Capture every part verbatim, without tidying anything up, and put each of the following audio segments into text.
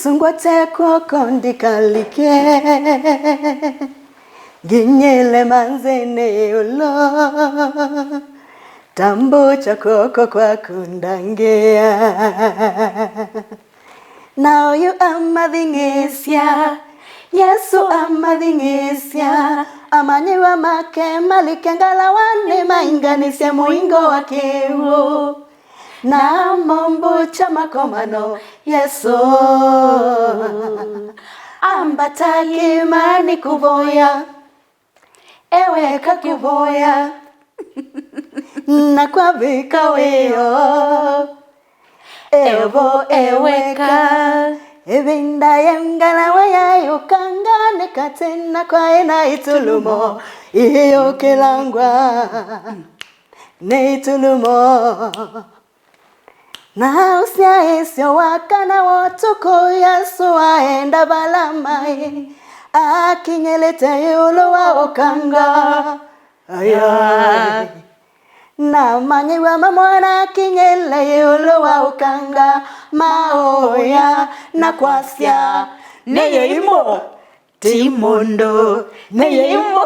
Sungwa te kw'oko ndikalike, nginyĩle manzĩnĩ ĩũlũ, tambũkya kw'oko kwaku ndangĩa. Na oyu amathing'ĩĩsya, Yesũ amathing'ĩĩsya, amanyĩw'a make malike ngalawanĩ mainganĩsye mũingo wa kĩw'ũ. Na amambũkya makomano, Yesũ ambata kĩĩmanĩ kũvoya, eweka kũvoya, na kwavika wĩoo, evo eweka. Ĩvinda ya ngalawa yaĩ ũkanganĩ katĩ, na kwaĩ na itulumo iyũkĩlangwa nĩ itulumo. Na ũsyaĩĩsyo wa kana wa ũtukũ, Yesũ aenda vala maĩ, akinyĩlĩte ĩũlũ wa ũkanga. Ayai. Na amanyĩw'a mamwona akinyĩle ĩũlũ wa ũkanga, maũya na kwasya, "Nĩ yĩimũ." Ti mũndũ, nĩ yĩimũ.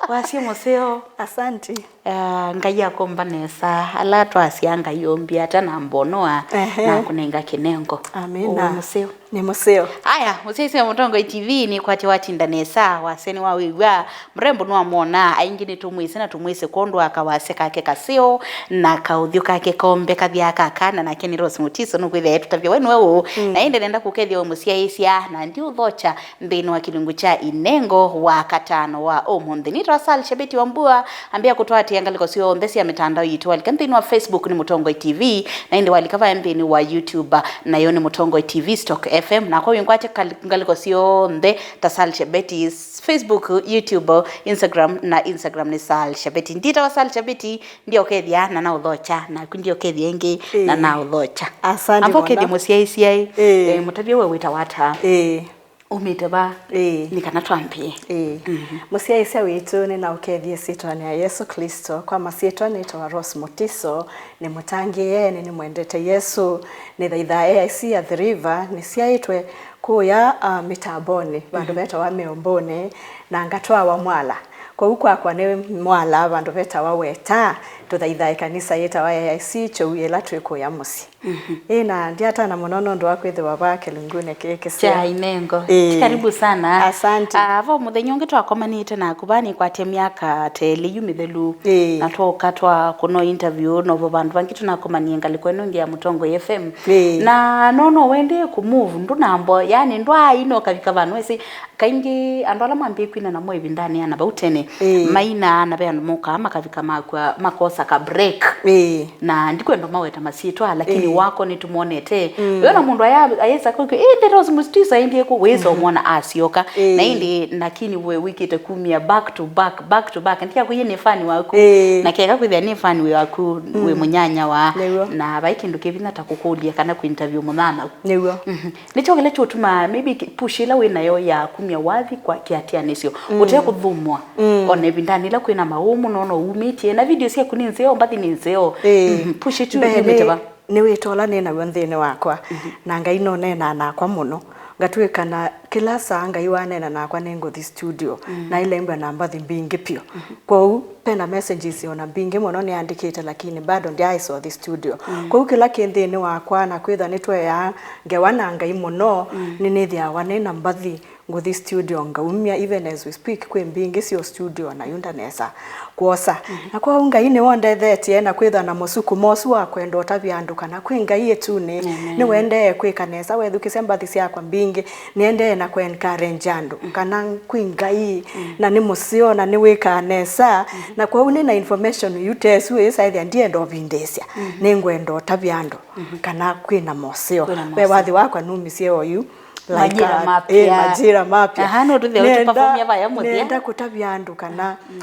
Wasya mũseo. Asante. Ah, Ngai akomba nesa. Ala twasya Ngai ombi ata na mbonoa, ehe, na kũnenga kĩnengo. Amina. Ũũ mũseo. Nĩ mũseo. Aya, mũsyaĩĩsya Mũtongoi T V nĩkwatya watinda nesa, wasya nĩwawĩw'a, mrembo nĩwamwona, aingĩ nĩtũmwĩsĩ na tũmwĩsĩ kwondũ wa kawasya kake kaseo, na kaũthyũ kake kombe kathyaa ka kana, nake nĩ Rose Mutiso, nũkwĩthĩa etũtavya we nĩwe ũũ. Mm. Na ĩndĩ nenda kũkethya we mũsyaĩĩsya, na ndiũthokya nthĩnĩ wa kĩlungu kya Inengo wa katano wa ũmũnthĩ. Nĩtawa Sal Shabeti wa Mbua, ambĩa kũtũatĩĩa ngalĩko syonthe sya mĩtandao yitũ. Walika nthĩnĩ wa Facebook nĩ Mũtongoi T V, na ĩndĩ walika vaya nthĩnĩ wa YouTube, nayo nĩ Mũtongoi T V Stock F M. Nakwa wĩngwatya kal-, ngalĩko syonthe ta Sal Shabeti, Facebook, YouTube, Instagram, na Instagram nĩ Sal Shabeti. Nditawa Sal Shabeti, ndiokethya na naũthokya, naku ndiokethya ĩngĩ na, ĩĩ, naũthokya. Asante. Amba mũno. Ũkethye mũsyaĩĩsya. Ĩĩ. Eh, mũtavya we wĩtawa ata? Ĩĩ. Umĩte va? Ĩĩ. Nĩ kana twambĩe. Ĩĩ. Mhm. Mũsyaĩĩsya witũ, nĩnaũkethye syĩtwanĩ ya Yesũ Klĩsto. Kwa masyĩtwa nĩtawa Rose Mutiso, nĩ mũtangĩĩe, nĩnĩmwendete Yesũ, nĩthaithaa A I C ya The River, nĩsyaĩtwe kũya, ah, mĩtambonĩ, vandũ, mhm, vetawa Mĩũmbũnĩ, na ngatwawa Mwala. Kwoou kwakwa nĩ Mwala, vandũ vetawa Weta, tũthaithaa ĩkanisa yĩtawa A I C Kyoui ĩla twĩ kũya mũsyĩ. Mhm. Ĩ, na ndiatana mũno nũndũ wa kwĩthĩwa vaa kĩlungunĩ kĩĩ kĩseo. Kya Inengo. Ĩĩ. Karibu sana. Asante. Ah, vo mũthenya ũngĩ twakomanĩte naku vaa nĩkwatya myaka ta ĩlĩ yu mĩthelu. Ĩĩ. Na twoka twakũna interview, novo vandũ vangĩ tũnakomanie ngalĩko ĩno ĩngĩ ya Mũtongoi F M. Ĩĩ. Na no, no wendee kũmove, ndũnambo, yani ndwaaina ũkavika vandũ wĩsĩ, kaingĩ andũ ala mambĩĩe kwina namo ĩvindanĩ ya na vau tene, ĩĩ, mainaa na ve andũ mokaa makavika makwa, makosa ka break. Ĩĩ. Na ndikwenda maweta masyĩtwa, lakini, ĩĩ, wako nĩtũmonete. Mm. Wĩona mũndũ aya, ayĩsa kũkyo, "Ĩĩ, ndeto mũsitisa ĩndĩ ĩkũ," wĩsa, mhm, ũmwona asyoka. Ĩĩ. Na ĩndĩ, lakini we wĩkĩte kumia back to back, back to back. Ndiakwĩie nĩ fan waku. Ĩĩ. Na keka kwĩthĩa nĩ fan wĩ waku, mm, wĩ mũnyanya wa. Nĩw'o. Na vai kĩndũ kĩ vinya ta kũkũlya kana kũ interview mũnyanyaũ. Nĩw'o. Mhm. Nĩkyo kĩla kyũtumaa maybe ki-, push ĩla wĩ nayo ya kumya wathi kwa kĩatĩanĩsyo, mm, ũte kũthũmũa. Mm. Ona ĩvindanĩ ĩla kwĩna maũũ mũno, no umĩtye. Na video syaku nĩ nzeo, mbathi nĩ nzeo. Ĩĩ. Mhm. Push ĩtu yumĩte va? Nĩwĩtola nĩ naw'o nthĩnĩ wakwa. Mhm. Na Ngai noneenaa nakwa mũno. Ngatw'ĩka na kĩla saa Ngai waneena nakwa nĩ ngũthi studio. Mm. Na ĩlembwa na mbathi mbingĩ pyũ. Mhm. Kwoou, pena messages ona mbingĩ mũno nĩandĩkĩte, lakini bado ndyaaĩsothi studio. Mm. Kwoou kĩla kĩ nthĩnĩ wakwa na kwĩthwa nĩtweaa ngewa na Ngai mũno, mm, nĩnĩthĩawa nĩ na mbathi ngũthi studio ngaumya, even as we speak, kwĩ mbingĩ syo studio na yu ndanesa kwosa. Mm. Na kwoou Ngai nĩwondethetye na kwĩthwa na mũsukumo ũsu wa kwenda ũtavya andũ kana kwĩ Ngai ĩtunĩ. Amen. Nĩwendee kwĩka nesa, wethukĩsya mbathi syakwa mbingĩ, nĩendee na kũ encourage andũ, mm, kana kwĩ Ngai, mm, na nĩ mũseo, na nĩwĩkaa nesa, mm, na kwoou nĩ na information yu tesu ĩsaĩthya ndienda ũvindĩĩsya, mm, nĩngwenda ũtavya andũ, mm, kana kwĩ na moseo. Kwĩ na moseo. We wathi wakwa numisye oyu, like, majira, uh, mapya. Eh, majira mapya. Aha, no tũthe ũtũperformia vaya mũthya. Nenda kũtavya andũ kana, mm.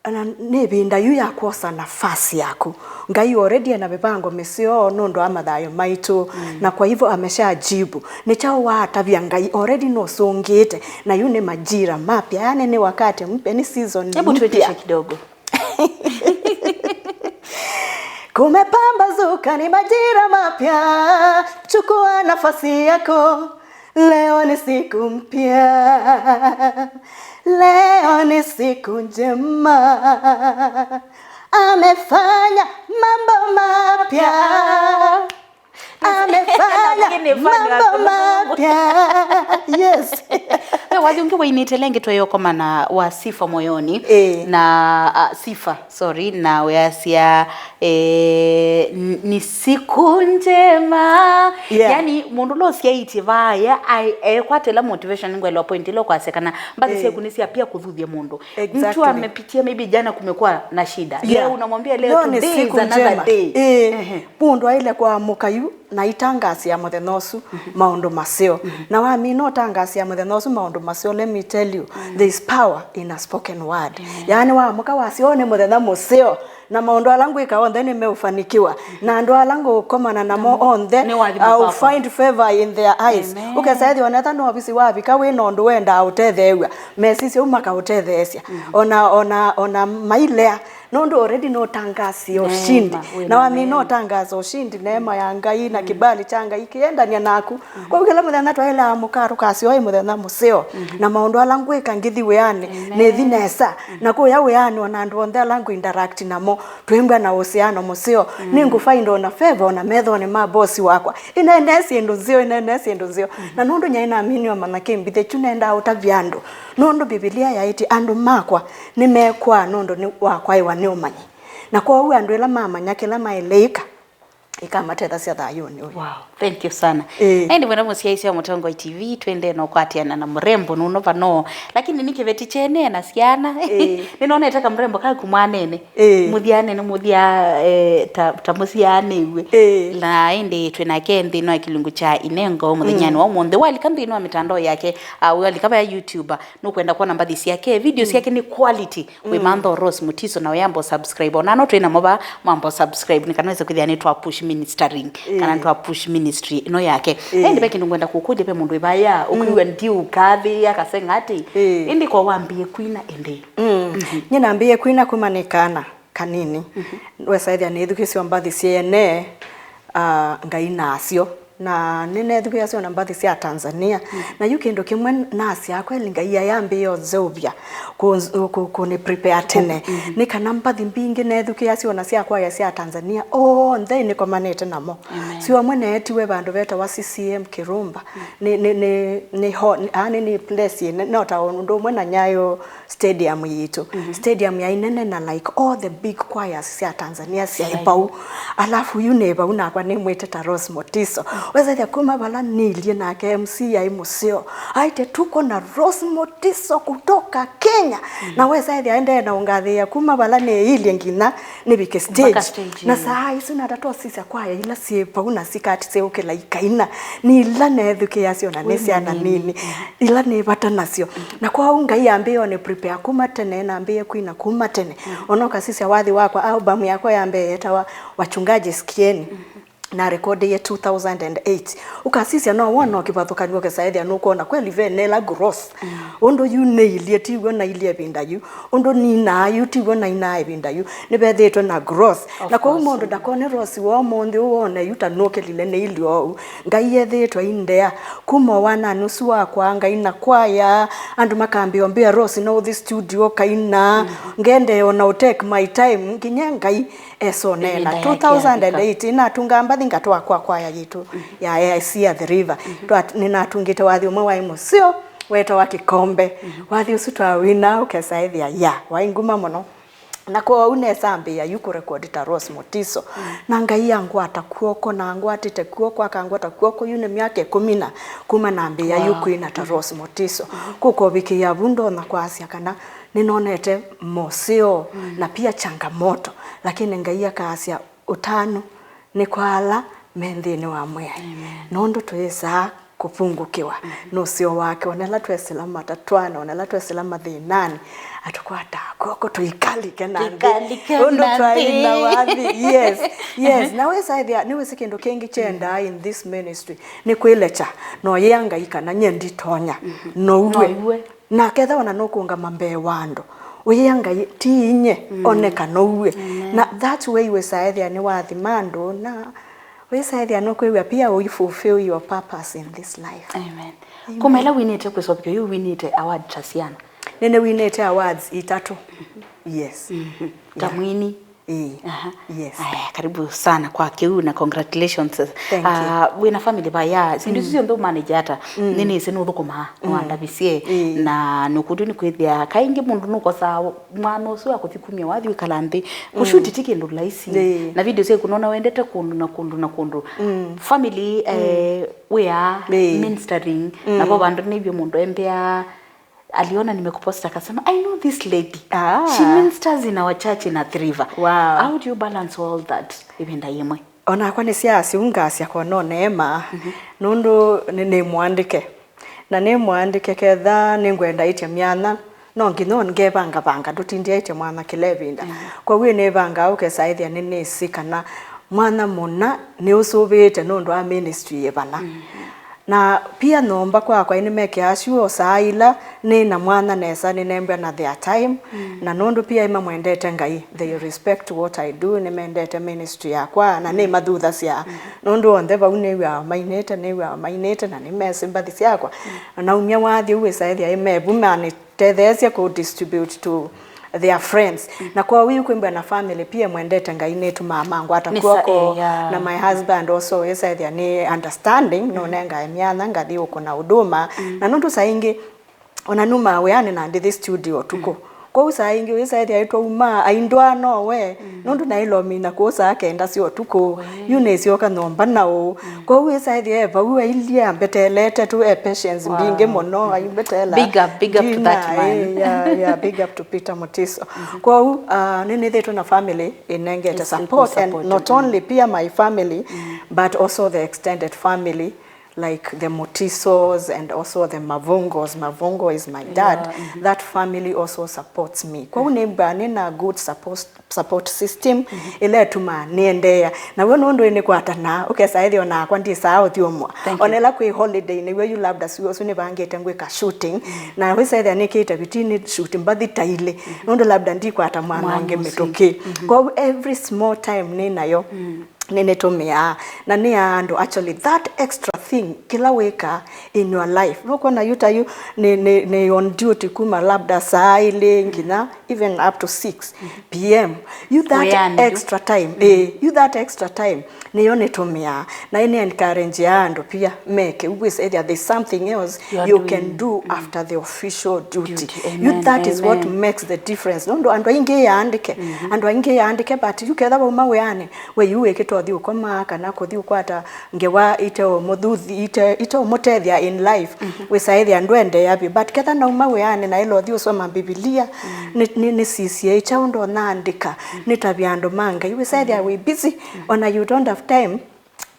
Ona nĩ ĩvinda yu ya kwosa nafasi yaku. Ngai already ena mĩvango mĩseo nũndũ wa mathayũ maitũ, mm, na kwa hivyo ameshajibu. Nĩ kyaũ waatavya Ngai? Already nũsũngĩte, na yu nĩ majira mapya, yani nĩ wakati mpya, nĩ season mpya. Hebu tuendeshe kidogo. Kumepambazuka, ni majira mapya, chukua nafasi yako. Leo ni siku mpya, leo ni siku njema. Amefanya mambo mapya, amefanya mambo mapya. Yes. We wathi ũngĩ wainĩte lengĩ tweyokomana wa Sifa Moyoni. Eh. Na, ah, Sifa, sorry, na weasya, eh, n- ni siku njema. Yeah. Yani, mũndũ ũla ũsyaĩtye vaa, ye ai- ekwatĩla motivation, ngwelewa point ĩla ũkwasya kana mbathi Eh. syaku nĩ sya pia kũthuthya mũndũ. Exactly. Mtu amepitia, maybe jana kumekuwa na shida. Yeah. Leo unamwambia leo, leo ni today siku is another njema. Day. Eh. Ehe. Mũndũ aile kũamũka yu na itangasia mũthenya ũsu maũndũ maseo. Na wamina ũtangasia mũthenya ũsu maũndũ maseo, let me tell you, there is power in a spoken word. Yaani, waamũka wasya, "Ũũ nĩ mũthenya mũseo, na maũndũ ala ngwĩka onthe nĩmeũfanikiwa, na andũ ala ngũkomana namo onthe, I'll find favor in their eyes." Amen. Ũkesa ethĩwa neta no ovisi wavika wĩ na ũndũ wendaa ũtetheew'a, mesisya u makaũtetheesya. Ona, ona, ona mailea, nũndũ already nũtangasie ũshindi. Na wamina ũtangaasa ũshindi, neema ya Ngai na kĩbali kya Ngai kĩendania naku. Kwoou kĩla mũthenya twaĩle amũka tũkasyoe mũthenya mũseo, na maũndũ ala ngwĩka ngĩthi wĩanĩ, nĩthi nesa. Na kũya wĩanĩ, ona andũ onthe ala ngũ interact namo, twĩmbwa na ũsiano mũseo. Nĩngũfind ona favor ona methonĩ ma boss wakwa. Ĩneenee syĩndũ nzeo, ĩneenee syĩndũ nzeo. Na nũndũ nyaĩ namini o mana kĩmbithĩ kyu nendaa ũtavya andũ. Nũndũ Mbivilia yaĩtye, "Andũ makwa nĩmekwaa nũndũ nĩ wa kwaĩwa nĩ ũmanyi." Na kwoou andũ ĩla mamanya kĩla maĩle ĩka, ĩkamatethasya thayũnĩ ũyũ. Wow, thank you sana. Ĩĩ. Na ĩndĩ mwenda mũsyaĩĩsya wa Mũtongoi T V, twendee na ũkwatĩana na mũrembo nũno vano. Lakini nĩ kĩveti kyene na syana. Ĩĩ. Nĩnonete kamũrembo kaku mwanene. Ĩĩ. Mũthyanene mũthya, eh, ta, ta mũsyaanĩw'e. Ĩĩ. Na ĩndĩ twĩ nake nthĩnĩ wa kĩlungu kya Inengo mũthenyanĩ wa ũmũnthĩ. Walika nthĩnĩ wa mĩtandao yake, ah, walika vaya YouTube, nũkwenda kwona mbathi syake, video syake nĩ quality. Wĩmantha o Rose Mutiso na wĩamba o subscribe. Ona no twĩ namo va, mwamba o subscribe, nĩ kana wĩse kwĩthĩa nĩ twa push ministering, kana nĩ twa push ministry ĩno yake. Ĩĩ. Ĩndĩ ve kĩndũ ngwenda kũkũlya, ve mũndũ ĩvaya ũkwĩw'a ndiũkathĩĩa kaseng'ati. Ĩĩ. Ĩndĩ kwa wambie kwina ĩndĩ? Nyie nambĩĩe kwina kuma nĩ kana kanini. Wesaĩthĩa nĩthukĩsyo mbathi syene, ah, Ngai nasyo. Na nĩnethukĩĩasya ona mbathi sya Tanzania. Na yu kĩndũ kĩmwe nasyaa, kweli Ngai ayambĩĩa ũnzeũvya kũ- kũ- kũnĩ prepare tene. Nĩ kana mbathi mbingĩ nethukĩĩasya ona sya kwaya sya Tanzania, onthe nĩkomanĩte namo. Sio amwe neetiwe vandũ vetawa C C M Kirumba. Nĩ, nĩ, nĩ, nĩ ho- nĩ- ah, nĩ, nĩ place ĩne, no ta ũndũ ũmwe na Nyayo Stadium yitũ. Stadium yaĩ nene na, like, all the big choirs sya Tanzania syaĩ vau. Alafu yu nĩ vau nakwa nĩmwĩte ta Rose Mutiso. Wesethĩa kuma vala nĩilyĩ nake M C yaĩ mũseo. Aĩtye, "Tuko na Rose Mutiso kutoka Kenya." Na wesethĩa aendee na ũngathĩĩa kuma vala nĩilyĩ nginya nĩvike stage. Na saa isu nata twasisya kwaya ila syĩ vau na sikatiseũkĩla ikaina. Nĩ ila neethukĩĩasya ona nĩ syana nini. Ila nĩ vata nasyo. Na kwoou Ngai ambĩĩe o nĩ prepare kuma tene, na ambĩĩe kwina kuma tene. Ona ũkasisya wathi wakwa, album yakwa ya mbee yetawa Wachungaji Sikieni. Na recordie two thousand and eight. Ũkasisya no wona o kĩvathũkany'o kĩsaĩthĩa nũkwona kweli ve nela gross. Ũndũ yu nĩilyĩ, tiw'o nailyĩ ĩvinda yu. Ũndũ ninaa yu, tiw'o nainaa ĩvinda yu. Nĩvethĩĩtwe na gross. Na kwoou mũndũ ndakone Rose wa ũmũnthĩ ũũ wone yu ta nũkĩlile nĩ ilyo ũu. Ngai ethĩĩtwe aindea. Kuma o wananĩ ũsu wakwa, Ngai na kwaya, andũ makambĩa ũmbĩa Rose no ũthi studio kaina. Ngendee ona ũ take my time, nginya Ngai esonena. Two thousand and eight, natunga mbathi ngatwaa kwa kwaya yitũ ya A I C ya The River. Twa- nĩnatungĩte wathi ũmwe waĩ mũseo wetawa Kĩkombe. Wathi ũsu twawina ũkesaĩthĩa ya waĩ nguma mũno. Na kwoou nesambĩĩa yu kũrekodi ta Rose Mutiso. Na Ngai angwata kw'oko, na angwatĩte kw'oko, akangwata kw'oko yu nĩ myaka ĩkũmi na kuma nambĩĩa yu kwina ta Rose Mutiso. Kũkovikĩĩa vu ndonya kwasya kana nĩnonete moseo na pia changamoto, lakini Ngai akasya ũtanu nĩ kwa ala me nthĩnĩ wa Mwĩai. Nũndũ twĩsaa kũvungũkĩwa nĩ ũseo wake. Onela twesĩla matatwanĩ, onela twesĩla mathĩnanĩ, atũkwataa kw'oko tũikalike na nthĩ. Tũikalike ũndũ na twaĩ na nthĩ. Wathi. Yes, yes. Na wĩsaĩthĩa, nĩwĩsĩ kĩndũ kĩngĩ kyendaa in this ministry nĩ kwĩlekya. No yĩa Ngai kana nyie nditonya. No uwe. No uwe. Na ketha ona nũkũngama mbee wa andũ, Wĩa Ngai ti inye, mm, one kana ũw'e. Amen. Na that way wĩsaĩthĩa nĩwathima andũ, na wĩsaĩthĩa nũkwĩw'a pia we fulfill your purpose in this life. Amen. Amen. Kuma ĩla winĩte kwĩsovya yu winĩte award ta siana? Nĩnĩwinĩte awards itatũ. Yes. Mhm. Ta, yeah, mwini? Ĩĩ. Aha. Yes. Aya, karibu sana kwa kĩu na congratulations. Thank you. Ah, wĩna family vaya, syĩndũ isu, mm, syonthe ũmanage ata? Mm. Nĩnĩsĩ nũthũkũmaa, mm, nĩwandavisye. Ĩĩ. Na nũkũtũ nĩ kwĩthĩa kaingĩ mũndũ nũkosaa mwana ũsu akũthi kumya wathi wĩkala nthĩ. Mm. Kũshuti ti kĩndũ laisi. Ĩĩ. Na video syaku nona wendete kũndũ na kũndũ na kũndũ. Mm. Family, mm, eh, wĩa, ĩĩ, ministering, mm, navo vandũ nĩw'o mũndũ embea aliona nimekupost akasema, "I know this lady. Ah. She ministers in our church in Athi River." Wow. How do you balance all that ĩvinda yĩmwe? Onakwa nĩsyaasya ũu ngasya ko no neema, mhm, nũndũ nĩ, nĩ mũandĩke. Na nĩ mũandĩke ketha nĩngwenda ĩtya myanya, no nginya ngevangavanga ndũtindĩaĩtye mwanya kĩla ĩvinda. Mhm. Kwoou nĩvangaa ũkesaĩthĩa nĩnĩsĩ kana mwanya mũna nĩũsũvĩĩte nũndũ wa ministry yĩvana. Mhm. Na pia nyũmba kwakwa nĩmekĩaa sure o saa ila nĩ na mwanya nesa nĩnembwa na their time, mm, na nũndũ pia nĩmamwendete Ngai, they respect what I do, nĩmendete ministry yakwa, na, mm, nĩmathuthasya, mm, nũndũ onthe vau nĩw'aa mainĩte, nĩw'aa mainĩte, na nĩmesĩ mbathi syakwa. Mm. Na naumya wathi ũu wĩsaĩthĩa ĩmevu manĩ tetheesya kũ distribute to their friends. Mm. Na kwoou kwĩmbwa na family pia mwendete Ngai nĩtũmaa mangwata kw'oko, eh, yeah, na my husband also wĩsaĩthĩa nĩ understanding, mm, nũnengae myanya ngathi ũkũna ũdũma. Mm. Na nũndũ saa ingĩ ona numaa wĩanĩ na ndĩthi studio ũtukũ. Mm. Kwoou saa ingĩ wĩsaĩthĩa ĩtwauma aindwaa no we, mm, nũndũ naĩlomina kũũ saa kenda sya ũtukũ. Yu nĩsyoka nyũmba na ũũ. Mm. Kwoou wĩsaĩthĩa e vau ailyĩ ambeteelete tu, e patience mbingĩ mũno, aimbeteela. Big up, big up to that man. Eh, yeah, yeah, big up to Peter Mutiso. Mhm. Kwoou, ah, nĩnĩthĩtwe na family ĩnengete support, and not only pia my family, mm, but also the extended family, like the Mutisos and also the Mavungos. Mavungo is my dad. Yeah, mhm. That family also supports me. Kwoou nĩmbaa nĩna good support, support system, mhm, ĩla ĩtumaa nĩendeea. Na w'o nũndũ nĩkwatanaa, ũkesa ĩthĩa onakwa ndisaa ũthyũmũa. Thank you. Ona ĩla kwĩ holiday, nĩw'o yu labda siũ ũsu nĩvangĩte ngwĩka shooting. Mm. Na wĩsa ĩthĩa nĩkĩte vitii nĩ shoot mbathi ta ilĩ. Mm. Nũndũ labda ndikwata mwana ũngĩ mĩtũkĩ. Mhm. Kwoou every small time nĩnayo. Mm. Nĩnĩtũmĩaa, na nĩ ya andũ. Actually, that extra thing, kĩla wĩka in your life, nũkwona yu ta yu nĩ, nĩ, nĩ on duty kuma labda saa ilĩ nginya even up to six p m. You that extra time, eh, you that extra time nĩyo nĩtũmĩaa, na nĩ encourage ya andũ pia meke, wĩsa ĩthĩa there's something else you can do after the official duty. You, that is what makes the difference. Nũndũ andũ aingĩ yaandĩke, andũ aingĩ yaandĩke, but yu ketha vauma wĩanĩ, we yu wĩkĩte ũthi ũkoma, kana kũthi ũkwata ngewa iteũmũthuthi, ite-, iteũmũtethya in life, wĩsa ĩthĩa ndũendeea vyũ. But ketha nauma wĩanĩ na ĩla ũthi ũsoma Mbivilia, nĩ, nĩ, nĩsisye kyaũ ndonya andĩka, nĩtavya andũ ma Ngai, wĩsa ĩthĩa wĩ busy, ona you don't have time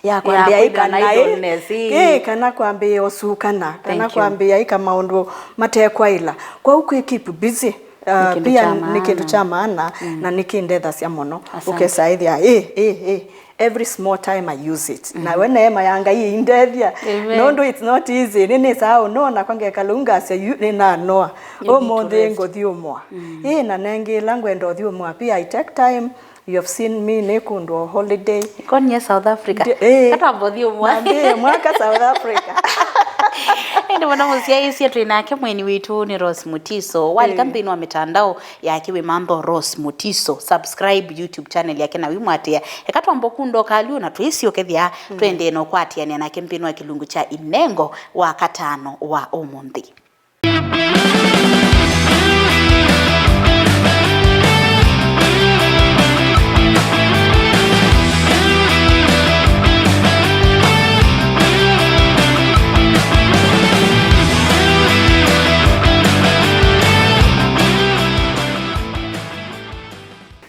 ya kwambĩa ĩka naĩ, ĩ, kana kwambĩĩa ũsukana, kana kwambĩĩa ĩka maũndũ matekwaĩla. Kwoou kwĩ keep busy, uh, pia nĩ kĩndũ kya maana, na nĩkĩndethasya mũno. Ũkesa ĩthĩa, ĩ, ĩ, ĩ, every small time I use it. Na we neema ya Ngai ĩindethya. Nũndũ it's not easy. Nĩnĩsaa ũnoa nakwa ngekala ũu ngasya yu nĩnanoa. Ũmũnthĩ ngũthyũmũa. Ĩ, na nengĩ ĩla ngwenda ũthyũmũa pia I take time. You have seen me nĩ kũndũ o holiday. Ikonie South Africa. Ndi-, eh. Katwambothi ũmwe. Nambĩĩe mwaka South Africa. Ĩndĩ mũno mũsyaĩĩsye twĩ nake mweni witũ nĩ Rose Mutiso. Walika nthĩnĩ wa mĩtandao yake wĩ mambo Rose Mutiso. Subscribe YouTube channel yake na wĩmwatĩĩa. Eka twambo kũndoka lyu na twĩsĩ ũkethĩa twendee na ũkwatĩanĩa nake nthĩnĩ wa kĩlungu kya Inengo wa katano wa ũmũnthĩ.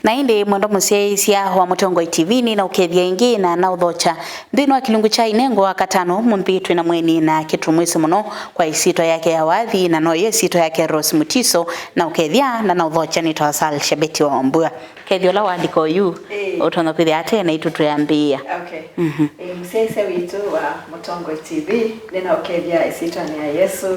Na ĩndĩ mwendwa mũsyaĩĩsya wa Mũtongoi T V, nĩnaũkethya ĩngĩ na naũthokya nthĩnĩ wa kĩlungu kya Inengo wa katano. Ũmũnthĩ twĩ na mweni na kĩtũmwĩsĩ mũno kwa ĩsyĩtwa yake ya wathi, na noyo ĩsyĩtwa yake Rose Mutiso, na ũkethya na naũthokya nĩtawa Sal Shabeti wa Wambua. Kethya ũla wandĩka oyu, ĩĩ, ũtonya kwĩthĩa ate naitũ twĩambĩĩa. Okay. Mhm. Ĩĩ, mũsyaĩĩsya witũ wa Mũtongoi T V, nĩnaũkethya ĩsyĩtwanĩ ya Yesũ.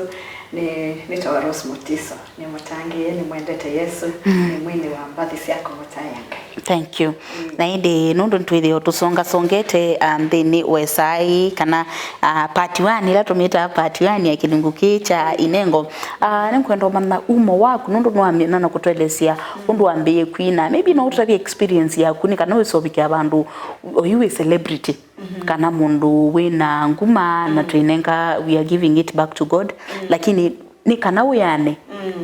Nĩ, nĩtawa Rose Mutiso, nĩ mũtangĩĩe, nĩmwendete Yesũ, nĩ mwini wa mbathi sya kũmũtaĩa Ngai. Thank you. Na ĩndĩ nũndũ nĩtwĩthĩwa tũsongasongete, ah, nthĩnĩ wa ĩsaa ĩĩ, kana, ah, part one, ĩla tũmĩtaa part one ya kĩlungu kĩĩ kya inengo, ah, nĩngwenda ũmanya umo waku, nũndũ nĩwamina na kũtũelesya ũndũ wambĩĩe kwina. Maybe no ũtũtavye experience yaku, nĩ kana wĩsovĩkĩa vandũ oyu wĩ celebrity, kana mũndũ wĩna nguma, na twĩnenga, we are giving it back to God. Lakini nĩ kana wĩane,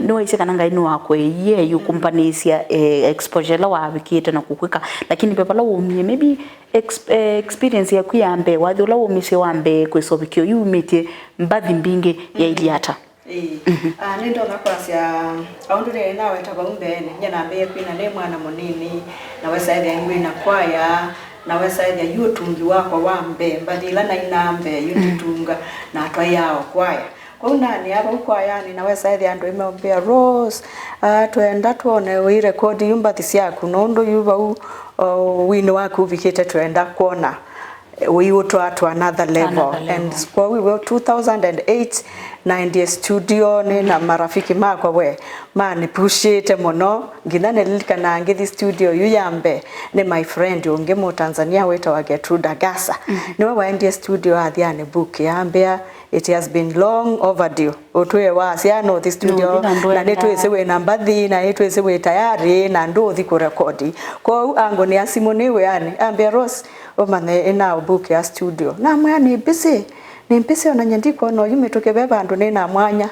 nĩwaisye kana Ngai nĩwakũeie yu kũmbanĩĩsya, eh, exposure ĩla wavikĩte na kũkwĩka, lakini ve vala waumie, maybe ex-, eh, experience yaku ya mbee, wathi ũla waumisye wa mbee kwĩsovĩkĩa oyu umĩtye mbathi mbingĩ yailye ata? Ĩĩ. Ah, nĩndonya kwasya, o ũndũ nĩnaweta vau mbeenĩ, nyie nambĩĩe kwina nĩ mwana mũnini, na wesa ethĩa ngwina kwaya, na wesa ethĩa yu ũtungi wakwa wa mbee, mbathi ila nainaa mbee yu nditunga, na atwaĩaa o kwaya. Kwoou naanĩa vau kwayanĩ, na wesa ethĩa andũ nĩmeũmbĩa, "Rose, ah, twenda twone ũirekodi yu mbathi syaku, nũndũ yu vau, o, winĩ waku ũvikĩte, twenda kwona ũiũtwaa to another level." Another level. And kwoou we two thousand and eight, naendie studionĩ na marafiki makwa we manipushĩte mũno, nginya nĩlilikanaa ngĩthi studio yu ya mbee nĩ my friend ũngĩ Mũtanzania wĩtawa Gertruda Gasa. Nĩwe waendie studio athi anĩ book, ambĩa, "It has been long overdue. Ũtwĩe wasya nũthi studio, nũthi na na ndwenda. Nĩtwĩsĩ wĩna mbathi, na nĩtwĩsĩ wĩ tayari, na ndũũthi kũrekodi." Kwoou angũnĩa simũ nĩ wĩanĩ, ambĩa, "Rose, ũmanye ĩna book ya studio." Namwĩa, "Nĩ busy, nĩ busy, ona nyie ndikwona oyu mĩtũkĩ ve vandũ nĩna mwanya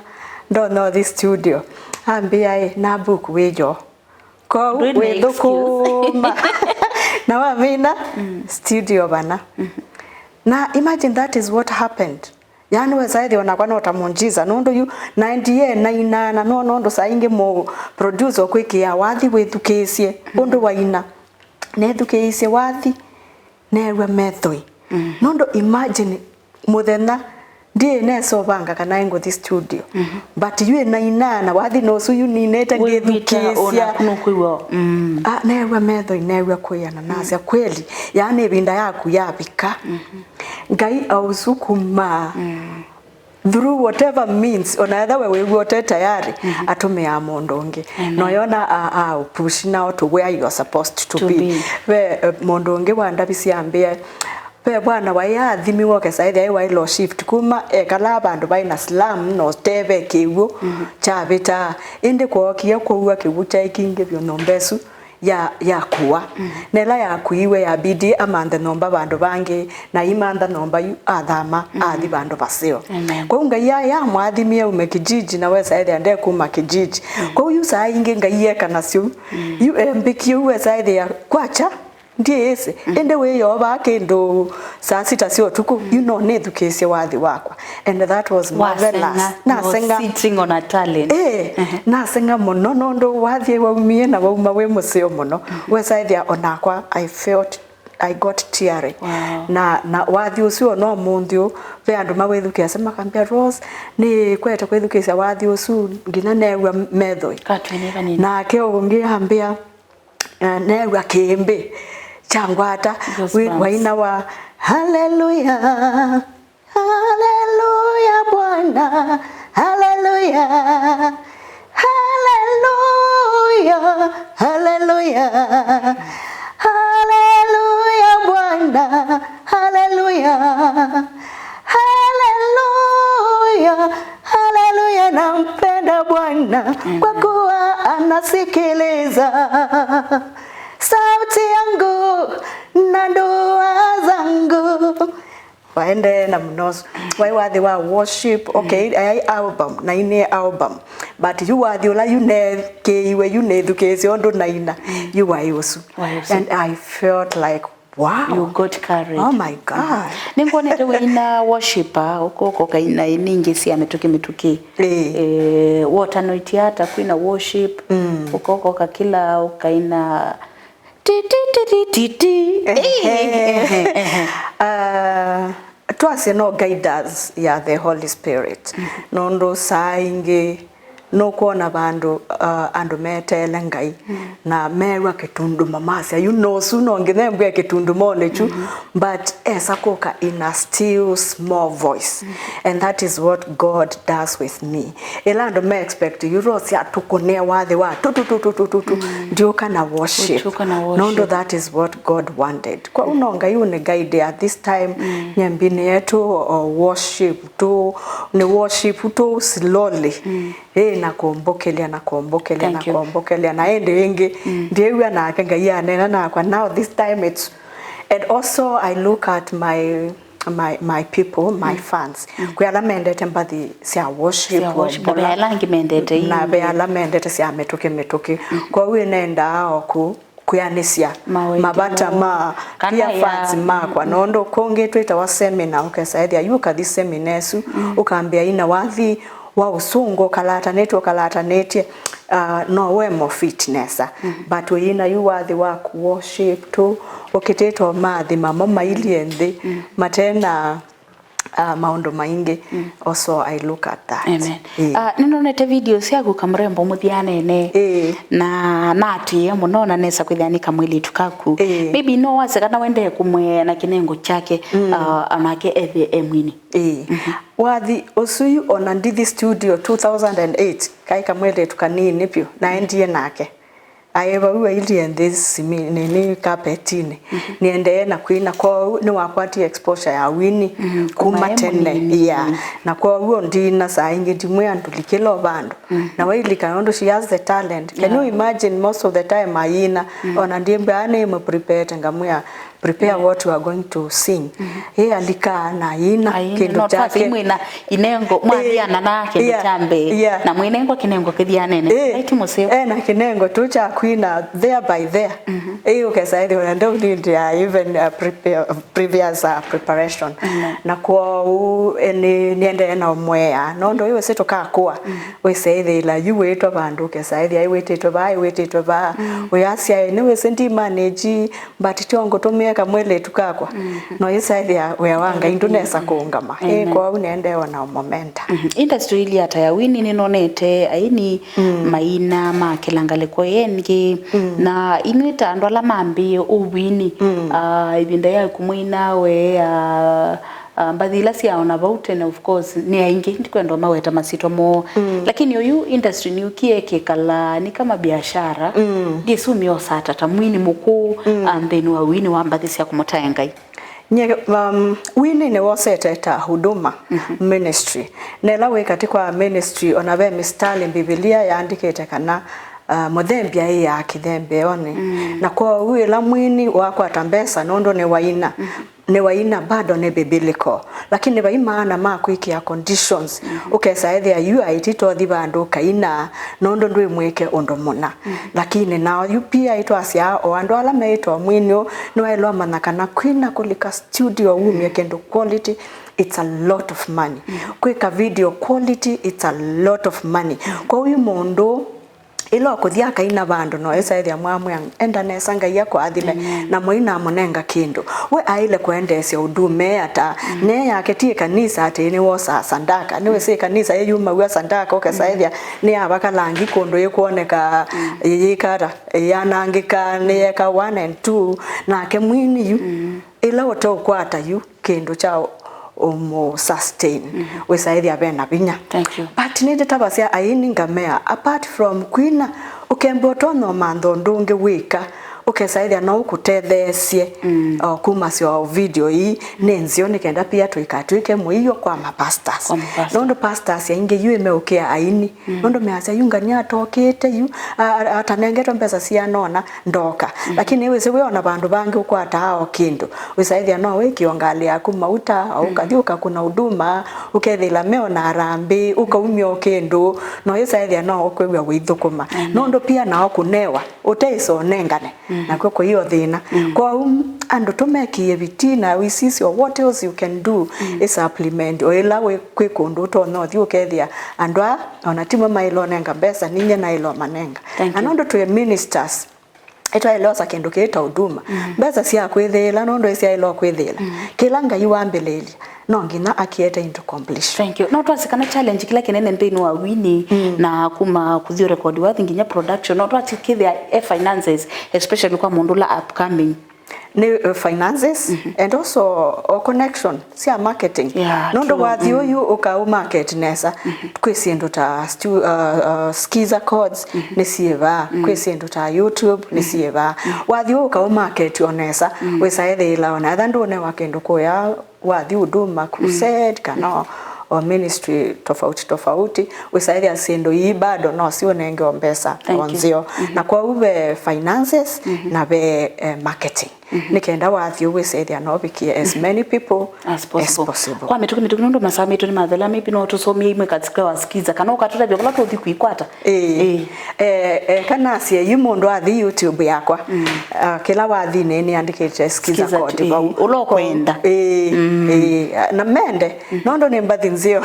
ndonya ũthi studio." Ambĩa, "Ĩ, na book wĩyo." Kwoou ndwĩ na wĩthũkũma. Na wamina studio vana. Na imagine that is what happened. Yaani wesa ĩthĩwa nakwa no ta mũnjisa, nũndũ yu naendie nainaa, na no nũndũ saa ingĩ mũ producer ũkwĩkĩaa wathi wĩthukĩĩsye ũndũ waina. Nethukĩĩisye wathi, neew'a methoi. Nũndũ imagine mũthenya ndiĩ nesa ũvanga kana ngũthi studio. But yu nainaa na wathi nũsu yu ninĩte ngĩthukĩĩsya. Wĩw'ĩta o naku nũkwĩw'a, mm. Ah, neew'a methoi, neew'a kwĩana, nasya, "Kweli, yaani ĩvinda yaku yavika." Ngai ausukuma through whatever means, ona etha we wĩw'a ũte tayari, atũmĩaa mũndũ ũngĩ. Amen. Noyona a, a push now to where you are supposed to be. Ve, eh, mũndũ ũngĩ wandavisye ambĩa, ve bwana waĩ athimiwe ũkesa ethĩa waĩ low shift, kuma ekalaa vandũ vaĩ na slum na ũteve kĩw'ũ kyavĩtaa. Ĩndĩ kwookie kwow'a kĩw'ũ kyaĩ kingĩ vyũ nyũmba ĩsu ya, yakua. Na ĩla yakuiwe, yabidi amanthe nyũmba vandũ vangĩ, na aimantha nyũmba yu athama, athi vandũ vaseo. Amen. Kwoou Ngai ya, yamwathimie aume kijiji, na wesa ethĩa ndekuma kijiji. Kwoou yu saa ingĩ Ngai eka nasyo. Yu embĩkie ũu wesa ethĩa kwakya, ndiĩsĩ. Ĩndĩ wĩyoo vaa kĩndũ saa sita sya ũtukũ, yu no nĩthukĩĩsye wathi wakwa. And that was marvelous. Waseng'a, you were sitting on a talent. Eh, naseng'a mũno nũndũ wathi waumie na wauma wĩ mũseo mũno. Wesa ethĩa onakwa I felt, I got teary. Wow. Na, na wathi ũsu ona ũmũnthĩ ũũ, ve andũ mawĩthukĩĩasya makambĩa, "Rose, nĩkwete kwĩthukĩĩsya wathi ũsu nginya neew'a methoi." Katwene vanini. Nake ũngĩ ambĩa, eh, neew'a kĩĩmbĩ kyangwata. Goosebumps. Wi-, waina wa, "Haleluya, haleluya, Bwana, haleluya, haleluya, haleluya, haleluya, Bwana, haleluya, haleluya, haleluya, nampenda Bwana, kwa kuwa anasikiliza sauti yangu na dua zangu." Waendee na mũno ũsu. Waĩ wathi wa worship, okay, ai album, nainie album. But yu wathi ũla yu nekĩiwe, yu nĩthukĩĩsye ũndũ naina, yu waĩ ũsu. Waĩ ũsu. And I felt like, wow. You got courage. Oh my God. Nĩngwonete wĩina worship, ah, ũkoka ũkaina ningĩ sya mĩtũkĩ mĩtũkĩ. Ĩĩ. Eh, wotanoitie ata kwĩna worship, ũkoka ũkakĩla ũkaina ti, ti, ti, ti, ti, ti. Ehe. Ehe, ehe. Ah, twasye no guidance ya the Holy Spirit. Nũndũ saa ingĩ Nũkwona vandũ, uh, andũ meteele Ngai, na meew'a kĩtunduma, masya, "Yu nũsu, no nginya embw'e kĩtundumonĩ kyu," but esa kũka in a still small voice. And that is what God does with me. Ĩla andũ me expect yu Rose atũkũnĩe wathi wa tu, tu, tu, ndiũka na worship. Ũtũka na worship. Nũndũ that is what God wanted. Kwa ũu no Ngai ũnĩ guide at this time, nyambinĩ yetu o worship tu, nĩ worship tu slowly. Ĩĩ, na kũmbũkĩlya, na kũmbũkĩlya, na Thank you. kũmbũkĩlya. Na ĩndĩ ĩngĩ, ndiĩw'a nake Ngai aneena nakwa. Now this time it's, and also I look at my, my, my people, my fans. Kwĩ ala mendete mbathi sya worship, Sya worship, na ve ala angĩ mendete na ve ingĩ. Ala mendete sya mĩtũkĩ mĩtũkĩ. Kwoou nĩnendaa o kũ kwĩanĩsya Mawendi mavata moo. Ma Kana pia ya fans makwa, nũndũ kũngĩ twĩtawa seminar, ũkesa ethĩa yu ũkathi seminar ĩsu, ũkambĩa ina wathi wa ũsũngũ ũkalatanĩtye, ũkalatanĩtye, uh, no we mo fit nesa. But wĩina yu wathi wa ku worship tu, ũkĩtĩtwo mathi mamo mailyĩ nthĩ, matena uh, maũndũ maingĩ. Also I look at that. Amen. Ĩĩ. Ah, nĩnonete video syaku kamũrembo mũthyanene. Ĩĩ. Na natĩĩe mũno na nesa kwĩthĩa nĩ kamwĩlĩtu kaku. Ĩĩ. Maybe no wase kana wendee kũmwea na kĩnengo kyake, ah, onake ethĩe e mwini. Ĩĩ. Wathi ũsu yu ona ndithi studio two thousand and eight, kaĩ kamwĩlĩtu kanini vyũ, naendie nake. Aĩ vau ailyĩ nthĩ simi nini kapetinĩ. Nĩendee na kwina, kwoou nĩwakwatie exposure ya wini kuma kuma e tene. Mũnini. Yeah. Na kwoou ndina saa ingĩ ndimwĩa ndũlikĩle o vandũ. Na wailika nũndũ she has the talent. Can you imagine, most of the time ayina, ona ndimbaa nĩmũprepare ngamwĩa, "Prepare what you are going to sing." Ĩ alika na aina Aina, kĩndũ no kyake. Twasei mwĩna inengo, mwathiana na kĩndũ Yeah, kya mbee, yeah. Na mwĩnengwa kĩnengo kĩthianene. Ĩ, Right, mũseo? Ena kĩnengo tu kya kwina there by there. Ĩ, ũkesa ĩthĩ ona ndau nĩndĩ ya even, uh, prepare, previous, uh, preparation. Na kwoou, eh, nĩ, nĩendee na ũmwea. Nũndũ ĩ wĩsĩ tũkakũa. Wĩsĩ ĩthĩla yu wĩtwa vandũ, ũkesa ĩthĩa ĩ wĩtĩtwe vaa, ĩ wĩtĩtwe vaa. Ũyasya ĩ, nĩwĩsĩ ndi manage, but tyo ngũtũmĩe kamwĩlĩtu kakwa. No yĩsaĩthĩa wĩa wa Ngai ndũnesa kũũngama. Ĩ, Amen. Kwoou nĩendee ona ũmomenta. Industry ili ata ya wini nĩnonete aini maina ma kĩla ngalĩko yengĩ, na inyw'ĩ ta andũ ala mambĩĩe ũwini, ah, ĩvinda ya kumwina we, ah, Ah, mbathi ila syaona vau tene, of course, nĩ aingĩ, ndikwenda maweta masitwa moo. Lakini oyu industry nĩyũkie ĩkĩkala nĩ kama biashara. Ndĩsumie osata ta mwini mũkũũ, ah, nthĩnĩ wa wini wa mbathi sya kũmũtae Ngai. Nye, um, wini nĩwosete ta huduma, ministry. Na ĩla wĩ katĩ kwa ministry, ona ve mistali Mbivilia yaandĩkĩte kana, ah, mũthembi aĩaa kĩthembeonĩ. Na kwoou ĩla mwini wakwata mbesa nũndũ nĩwaina, nĩwaina bado nĩ biblical, lakini vai maana ma kwĩkĩa conditions. Ũkesa ethĩa yu aiti tothi vandũ ũkaina nũndũ ndwĩ mwĩke ũndũ mũna. Lakini nao yu pia itwasyaa o andũ ala meĩtwa mwinĩ ũũ nĩwaĩlwa manya kana kwina kũlika studio wumye kĩndũ quality, it's a lot of money. Kwĩka video quality, it's a lot of money. Kwoou yu mũndũ ĩla ũkũthi akaina vandũ, no ĩsa ethĩa mwamwĩa, "Enda nesa, Ngai akũathime," na mũinamũnenga kĩndũ. We aĩle kũendeesya ũndũ ũmea ta nee yake ti ĩkanisa atĩ nĩwosaa sandaka. Nĩwĩsĩ ĩkanisa yĩyumaw'a sandaka, ũkesa ethĩa nĩyavaka langi kũndũ yĩkwoneka yĩyĩkata, yanangĩka, nĩyeka one and two, nake mwini yu. Ĩla ũteũkwata yu kĩndũ kya ũmũ sustain, wĩsaĩthya ve na vinya. Thank you. But nĩndĩtavasya aini ngamea, apart from kwina, ũkembwa ũtonya ũmantha ũndũ ũngĩ wĩka, ũkesaĩthya no ũkũtetheesye, o, kumasya o video ii nĩ nzeo, nĩ kenda pia tũikatw'ĩke mũio kwa mapastors. Kwa mapastors. Nũndũ pastors aingĩ yu ĩmeũkĩa aini. Nũndũ measya, "Yu ngania atokĩte yu, a-, a-, atanengetwe mbesa sianona, ndoka." Lakini wĩsĩ wĩ ona vandũ vangĩ ũkwataa o kĩndũ. Wĩsaĩthya no wĩkĩe o ngalĩ yaku mauta, o ũkathi ũkakuna huduma, ũkethĩla meo na harambĩ, ũkaumya o kĩndũ, no wĩsaĩthya no ũkwĩw'a ũithũkũma. Nũndũ pia nao kũnewa, ũteĩsa ũnengane. Nakw'o kũio thĩna. Kwoou andũ tũmekĩe vitii na we see what else you can do, ĩ supplement o ĩla wĩ kwĩ kũndũ ũtonya ũthi ũkethĩa andũ aa ona timo maĩle ũnenga mbesa, ninye naĩle ũmanenga. Thank you. Na nũndũ twĩ ministers, Ĩtwaĩle osa kĩndũ kĩĩ ta huduma. Mm. Mbesa sya kwĩthĩĩla, nũndũ ĩsyaĩle kwĩthĩĩla. Mm. Kĩla Ngai wambĩlĩĩlya, no nginya akĩete into completion. Thank you. No twasye kana challenge kĩla kĩnene nthĩnĩ wa wini, mm, na kuma kũthi record wathi nginya production, no twasye kĩthĩa e finances, especially kwa mũndũ ũla upcoming? Nĩ, uh, finances, mhm, and also, uh, connection sya marketing. Yeah, nũndũ true. Wathi, mm, ũyu ũkaũ market nesa, mhm, kwĩ syĩndũ ta stu-, uh, uh, Skiza Codes, mhm, nĩ syĩva, mm, kwĩ syĩndũ ta YouTube nĩ, mhm, syĩva. Mm. Wathi ũũ ũkaũ market o nesa, mm, wĩsa ethĩĩla ona etha ndũnewa kĩndũ kũya, wathi huduma, crusade, kana o, o ministry tofauti tofauti, wĩsa ethĩa syĩndũ ii bado no siũnenge o mbesa, thank you, o nzeo. Mhm. Na kwoou ve finances, mhm, na ve, eh, marketing. Mhm. Nĩ kenda wathi ũu wĩsethĩa no ũvikie as, mhm, many people as possible. As possible. Kwa mĩtũkĩ mĩtũkĩ nũndũ masaa maitũ nĩmathela, maybe no tũsomie imwe katika wa Skiza, kana ũkatũtavya kũla tũthi kwĩkwata. Ĩĩ. Ĩĩ. Eh, eh, kana asye yu mũndũ athi YouTube yakwa, mm, ah, kĩla wathinĩ nĩandĩkĩte Skiza Code vau. Ĩĩ. Ũla ũkwenda. Ĩĩ, mm, ĩĩ, na mende, mm, nũndũ nĩ mbathi nzeo.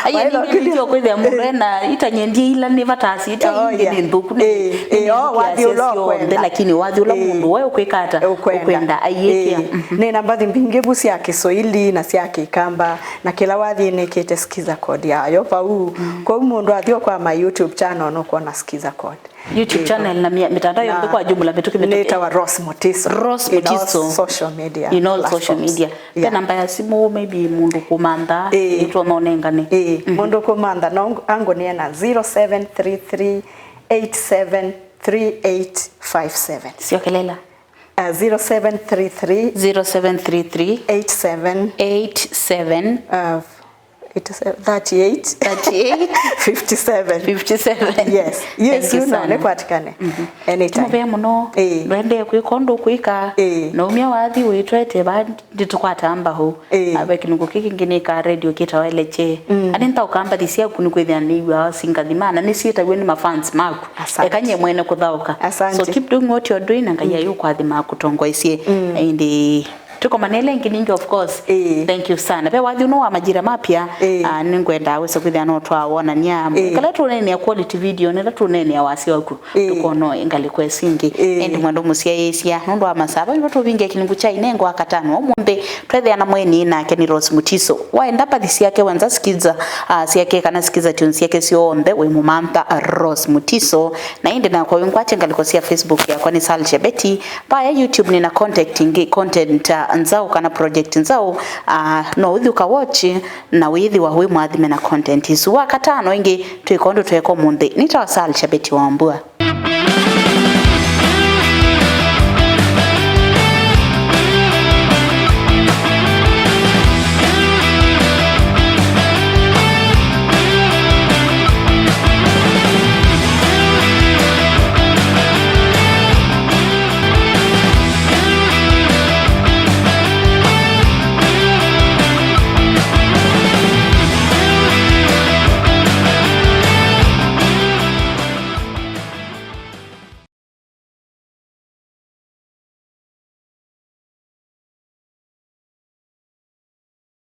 Aiye, waĩlwa ningĩ nĩtyo kwĩthĩa mũndũ ena itanyendie ila nĩ vata asiĩtya, oh, ingĩ, yeah, nĩ nthũku, nĩ, ĩĩ, nĩ, ĩĩ, oh, wathi ũla ũkwenda, lakini wathi ũla, ĩĩ, mũndũ we ũkwĩka ata, ũkwenda, ũkwenda aiĩkĩa. Ĩĩ. Mhm. Nĩ na mbathi mbingĩ vu sya Kiswahili na sya Kĩkamba, na kĩla wathi nĩkĩte Skiza Code yayo vau. Mm. Kwoou mũndũ athi kwa my YouTube channel nũkwona Skiza Code. YouTube channel na mia-, mitandao yonthe kwa jumla, mĩtũkĩ mĩtũkĩ. Nĩtawa Rose Mutiso. Rose Mutiso. In all social media platforms. In all social media. Yeah. Ve namba ya simu, maybe mũndũ kũmantha, ĩĩ, ĩtwa maonengane. Ĩĩ, mhm, mũndũ kũmantha, no ang-, angũnĩe na zero seven three three eight seven three eight five seven. Syokelela. Uh, zero seven three three. Zero seven three three. Eight seven. Eight seven. Uh, It is, uh, thirty-eight. Thirty-eight. Fifty-seven. Fifty-seven. Yes. Yes, thank you sana. Nĩkwatikane. Mhm. Anytime. Tũmũvea mũno. Ĩĩ. Ndwendee kwĩka ũndũ kwĩka. Ĩĩ. Na umya wathi wĩtwete va ndĩtũkwata mbaũ. Ĩĩ. Ave kĩlungu kĩkĩ kĩngĩ nĩka radio kĩtawa Eleche. Mm. Ani ntaũka mbathi syaku nĩkwĩthĩa nĩw'aa singathima na nĩsyĩtaw'e nĩ mafans maku. Asante. Eka nyie mwene kũthaũka. Asante. So keep doing what you're doing na Ngai ayũkwathima akũtongoesye. Mm. Ĩndĩ Tũkomane ĩla ĩngĩ ningĩ, of course. Ĩĩ. Thank you sana. Ve wathi ũno wa majira mapya, ĩĩ, ah, nĩngwenda wĩse kwĩthĩa no twawonania. Ĩĩ. Kala tũneenea quality video, nĩla tũneenea wasya waku. Ĩĩ. Tũkono ngalĩko ĩsu ingĩ. Ĩĩ. Ĩndĩ mwendwa mũsyaĩĩsya, nũndũ wa masaa, vau nĩvo tũvingie kĩlungu kya inengo wa katano ũmũnthĩ, twethĩa na mũeni nake nĩ Rose Mutiso. Waenda mbathi syake wanza Skiza, ah, syake kana Skiza tunes syake syonthe, wĩ mũmantha Rose Mutiso. Na ĩndĩ nakwa wĩ ngwatye ngalĩko sya Facebook yakwa nĩ Salsha Betty. Vaya YouTube nĩna content ingĩ, content, uh, nzaũ kana project nzaũ, uh, no ũthi ũka watch na wĩthĩwa wĩ mwathime na content isu. Wa katano ĩngĩ twĩka ũndũ tweka ũmũnthĩ. Nĩtawa Salsha Betty Wambua.